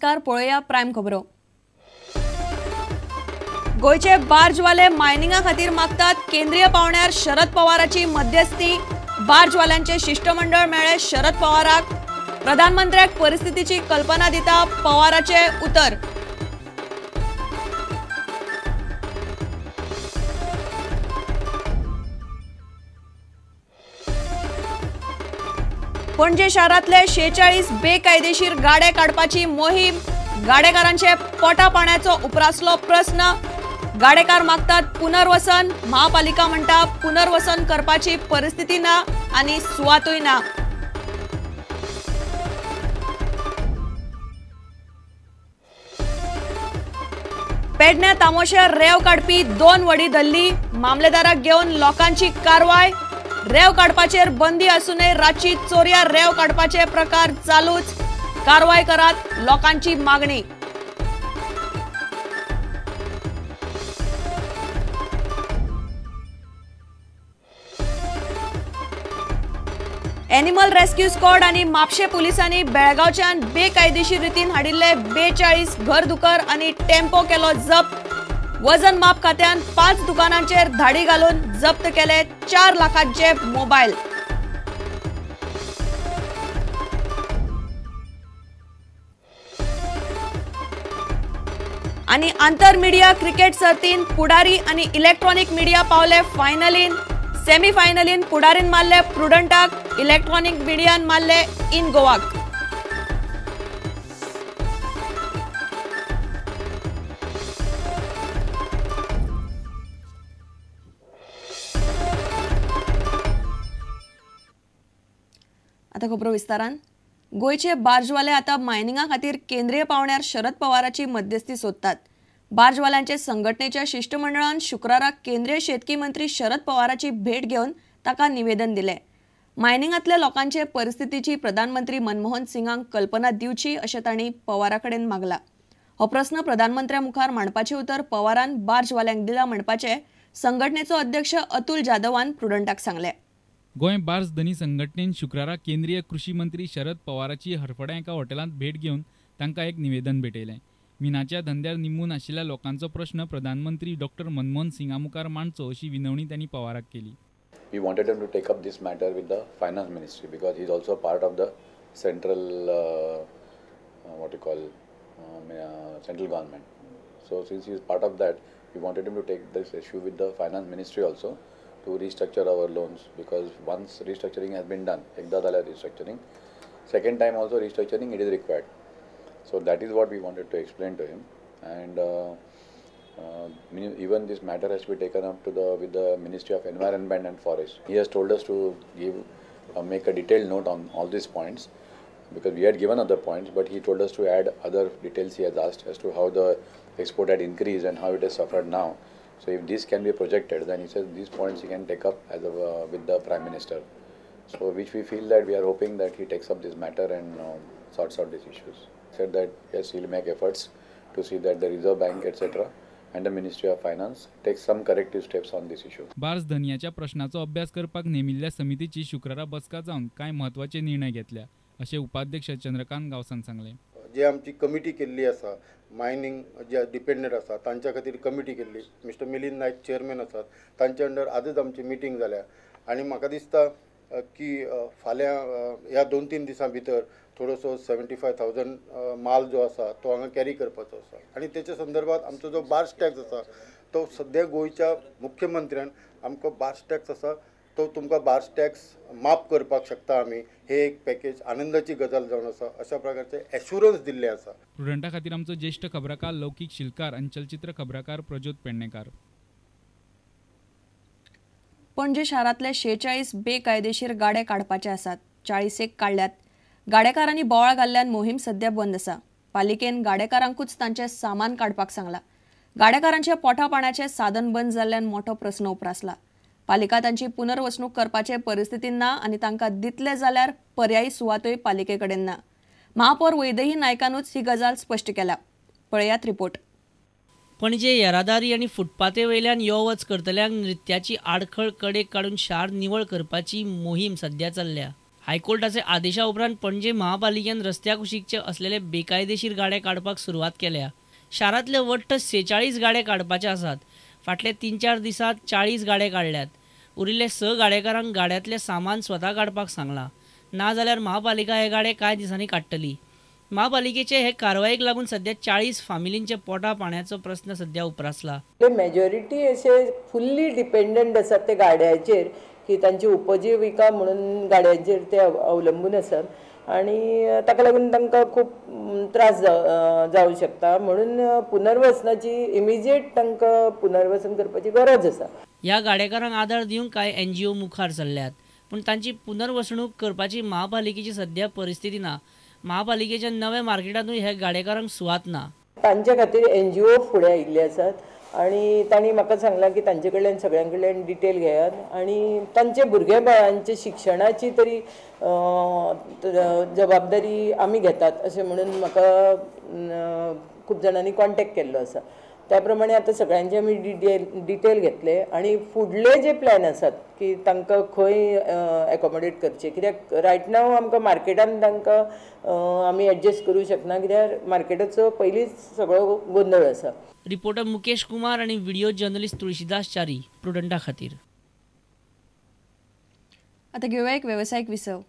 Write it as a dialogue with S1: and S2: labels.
S1: नमस्कार, पळोवया प्रायम खबरो। गोंयचे बार्जवाले मायनिंगा खातीर मागतात केंद्रीय पावण्यार शरद पवाराची मध्यस्थी। बार्जवाल्यांचे शिष्टमंडळ मेळ्ळे शरद पवाराक। प्रधानमंत्र्याक परिस्थितीची कल्पना दिता पवाराचे उतर। पणजे शारांतले 46 बेकायदेशीर गाडे काडपाची मोहीम। गाडेकारांचे पोटा पाण्याचो उप्रासलो प्रस्न। गाडेकार मागतात पुनर्वसन। महापालिका म्हणटा पुनर्वसन करपाची परिस्थिती ना आनी सुवातूय ना। पेडण्या तामोशे रेंव काडपी 2 वडी धरली। मामलेदाराक घेवन लोकांची कारवाय। रेंव काडपाचेर बंदी आसूनय रातची चोरयां रेंव काडपाचे प्रकार चालूच। कारवाय करात लोकांची मागणी। एनिमल रेस्क्यू स्क्वॉड आनी म्हापशें पुलिसांनी बेळगांवच्यान बेकायदेशीर रितीन हाडिल्ले 42 घरदुकर आनी टेम्पो केलो जप्त। वजन माप खात्यान 5 दुकानांचेर धाडी घालून जप्त केले 4 लाखांचे मोबायल। आनी आंतर मिडिया क्रिकेट सर्तीन पुढारी आनी इलेक्ट्रॉनिक मिडिया पावले फायनलीन। सेमीफायनलीन पुढारीन मारले प्रुडंटाक, इलेक्ट्रॉनिक मिडियान मारले इन गोवाक। आता खबरो विस्तारान। गोंयचे बार्जवाले आता मायनिंगा खातीर केंद्रीय पावण्यार शरद पवाराची मध्यस्थी सोदतात। बार्जवाल्यांचे संघटनेच्या शिष्टमंडळान शुक्राराक केंद्रीय शेतकी मंत्री शरद पवाराची भेट घेवन ताका निवेदन दिले। मायनिंगांतल्या लोकांचे परिस्थितीची प्रधानमंत्री मनमोहन सिंगांक कल्पना दिवची अशें तांणी पवारा कडेन मागला। हो प्रस्न प्रधानमंत्र्या मुखार मांडपाचें उतर पवारान बार्जवाल्यांक दिला म्हणपाचें संघटनेचो अध्यक्ष अतुल जाधवान प्रुडंटाक सांगलें।
S2: गोंय बार्ज धनी संघटनेन शुक्रारा केंद्रीय कृषी मंत्री शरद पवाराची हरफड्या एका हॉटेलांत भेट घेवन तांकां एक निवेदन भेटयलें। मिनाच्या धंद्यार निंबून आशिल्ल्या लोकांचो प्रश्न प्रधानमंत्री डॉक्टर मनमोहन सिंगा मुखार मांडचो अशी विनवणी तांणी पवाराक केली।
S3: We wanted him to take up this matter with the finance ministry because he is also part of the central what you call central government. So since he is part of that, we wanted him to take this issue with the finance ministry also to restructure our loans, because once restructuring has been done, ekda zala restructuring, second time also restructuring it is required. So that is what we wanted to explain to him, and even this matter has to be taken up to the with the Ministry of Environment and Forest. He has told us to give make a detailed note on all these points, because we had given other points, but he told us to add other details. He has asked as to how the export had increased and how it has suffered now. So if this can be projected, then he says these points he can take up as a, with the Prime Minister. So which we feel that we are hoping that he takes up this matter and sorts out these issues. Said that yes, he will make efforts to see that the Reserve Bank, etc. and the Ministry of Finance takes some corrective steps on this issue.
S2: Barge धनयाच्या प्रश्नाचो अभ्यास करपाक नेमिल्ल्या समितीची शुक्रारा बसका जावन कांय म्हत्वाचे निर्णय घेतल्या अशें उपाध्यक्ष चंद्रकांत गांवसान सांगलें।
S4: जे आमची कमिटी केल्ली आसा, मायनिंग जे डिपेंडंट आसा तांच्या खातीर कमिटी केल्ली, मिस्टर मिलिंद नायक चेअरमॅन आसात, तांच्या अंडर आजच आमची मिटींग जाल्या आनी म्हाका दिसता की फाल्यां ह्या 2-3 दिसां भितर थोडोसो 75,000 माल जो आसा तो हांगा कॅरी करपाचो आसा आनी तेच्या संदर्भात आमचो जो बार्ज टॅक्स आसा तो सद्या गोंयच्या मुख्यमंत्र्यान आमकां बार्ज टॅक्स आसा तो तुमकां बार्ज टॅक्स माफ करपाक शकता आमी, हे एक पॅकेज आनंदाची गजाल जावन आसा अशा प्रकारचे एश्युरन्स दिल्ले आसा।
S2: प्रुडंटा खातीर आमचो ज्येष्ठ खबराकार लौकीक शिलकार आनी चलचित्र खबराकार प्रज्योत पेडणेकार।
S1: पणजे शारांतले 46 बेकायदेशीर गाडे काडपाचे आसात। 40 काडल्यात। गाडेकारांनी बोवाळ घाल्ल्यान मोहीम सध्या बंद आसा। पालिकेन गाडेकारांकूच तांचें सामान काडपाक सांगला। गाडेकारांचे पोटा पाण्याचें साधन बंद जाल्ल्यान मोठो प्रस्न उप्रासला। पालिका तांची पुनर्वसणूक करपाचे परिस्थितीन ना आनी तांकां दितले जाल्यार पर्यायी सुवातूय पालिके कडेन ना। महापौर वैदेही नायकानूच ही गजाल स्पश्ट केल्या। पळयात रिपोर्ट।
S5: पणजे येरादारी आनी फुटपाथे वयल्यान यो वच करतल्यांक नृत्याची आडखळ कडेक काडून शार निवळ करपाची मोहीम सध्या चल्ल्या। हायकोर्टाचे आदेशा उपरांत पणजे महापालिकेन रस्त्या कुशीकचे असलेले बेकायदेशीर गाडे काडपाक सुरवात केल्या. शारांतले वट्ट 46 गाडे काडपाचे आसात. फाटले 3-4 दिसांत 40 गाडे काडल्यात. उरिल्ले 6 गाडेकारांक गाड्यांतलें सामान स्वता काडपाक सांगलां, नाजाल्यार महापालिका हे गाडे कांय दिसांनी काडटली. महापालिकेचे हे कारवायेक लागून सध्या 40 फामिलींचे पोटा पाण्याचो प्रस्न सध्या उप्रासला.
S6: मेजॉरिटी अशे फुल्ली डिपेंडंट आसात ते गाड्याचेर, की तांची उपजिविका म्हणून गाड्यांचेर ते अवलंबून आसात आनी ताका लागून तांकां खूब त्रास जावं शकता. म्हणून पुनर्वसनाची इमिजिएट तांकां पुनर्वसन करपाची गरज आसा.
S5: ह्या गाडेकारांक आदार दिवंक कांय NGO मुखार सरल्यात, पूण तांची पुनर्वसणूक करपाची महापालिकेची सध्या परिस्थिती ना. महापालिकेच्या नव्या मार्केटांतूय ह्या गाडेकारांक सुवात ना.
S6: तांचे खातीर NGO फुडें आयिल्ले आसात आनी तांणी म्हाका सांगलां की तांचे कडल्यान सगळ्यां कडल्यान डिटेल घेयात आनी तांचे भुरगे बाळांचे शिक्षणाची तरी जबाबदारी आमी घेतात अशें म्हणून म्हाका खूब जाणांनी कॉन्टेक्ट केल्लो आसा. त्या प्रमाणे आतां सगळ्यांचे आमी डिटेल घेतले आनी फुडले जे प्लॅन आसात की तांकां खंय एकोमोडेट करचे, कित्याक रायट नाव आमकां मार्केटान तांकां आमी एडजस्ट करूं शकना, कित्याक मार्केटाचो पयलींच सगळो गोंदळ आसा.
S5: रिपोर्टर मुकेश कुमार आणि व्हिडिओ जर्नलिस्ट तुळशीदास चारी, प्रुडंटा खातीर.
S1: आता घेऊया एक व्यावसायिक विसव.